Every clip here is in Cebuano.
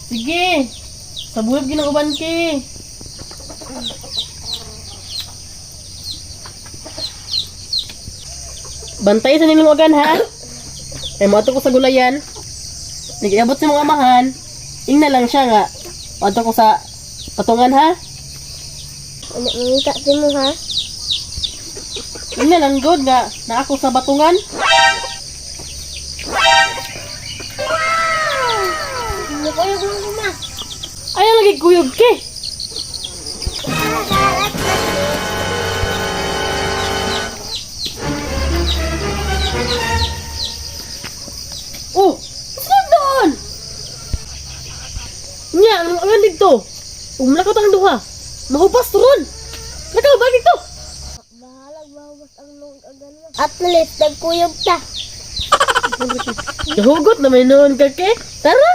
Sige. Sa buhib ginang uban ki. Bantay sa ninyong agan ha. Ay mo ko sa gulayan. Nag-iabot sa mga amahan. Ingna lang siya nga. Adto ko sa patungan ha. Ano, mangita si mo ha? Ingna lang good nga na ako sa batungan. Mukuyog mo ko ma. Ayaw lagi kuyog ke. Oh, saan doon? Nya, ang ang dito. Umlakaw ang duha. Mahupas turon. Lakaw ba dito? Bahalag bawas ang nung agan mo. At least nagkuyog ta. Nahugot na may noon ka ke. Tara.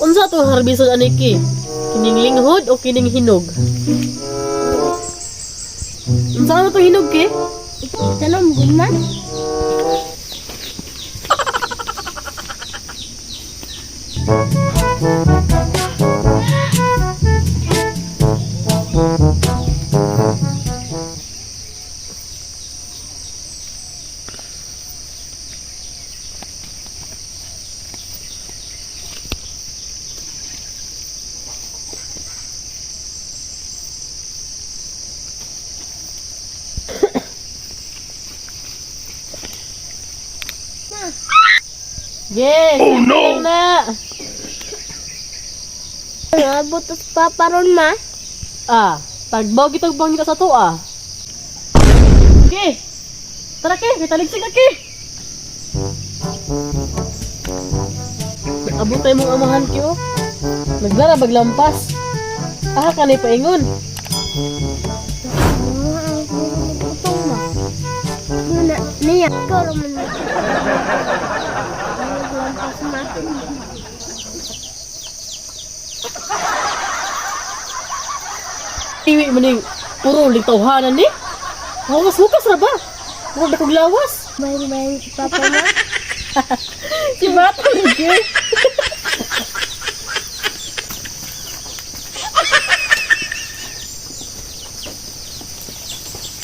Unsa to harbison aniki? Kining linghod o kining hinog? Unsa na to hinog ke? Tanong mo man. Yes. Oh no. Na. Naabot tas papa ron ma. Ah, tagbaw gitag bangita sa to ah. Ke. Tara ke, kita ligsig na ke. Abot tayo mong amahan ke oh. Naglara baglampas. Ah, kanay paingon. Ang putong ma. Muna, niya. Ikaw raman na. Naglampas ma. Iwi mo ning puro litawhanan ni. Hukas-hukas ra ba? Murag dakog lawas. Bayang-bayang si papa ma. Si bata ke.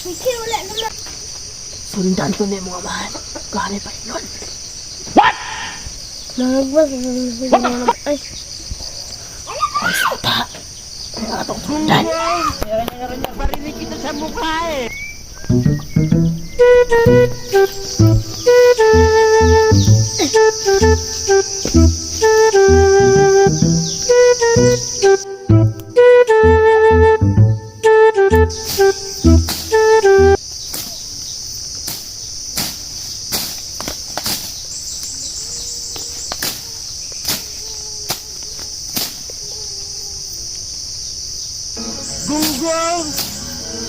Sige, wala naman. Sundan to ni mong amahan. Kanay paingon. Nagwas. Ay, Ay, sata. Ay, atong sundan. Gunggong!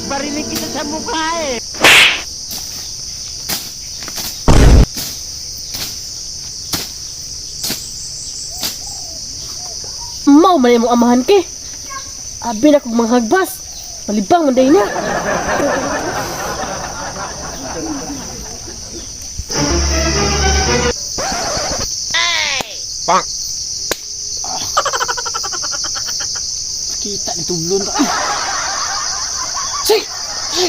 Barinig kita sa mukha eh! Mao man imong amahan ke. Abi na kog manghagbas. Malibang man day na. Pak! Kita ni tublon ka. Si! Si!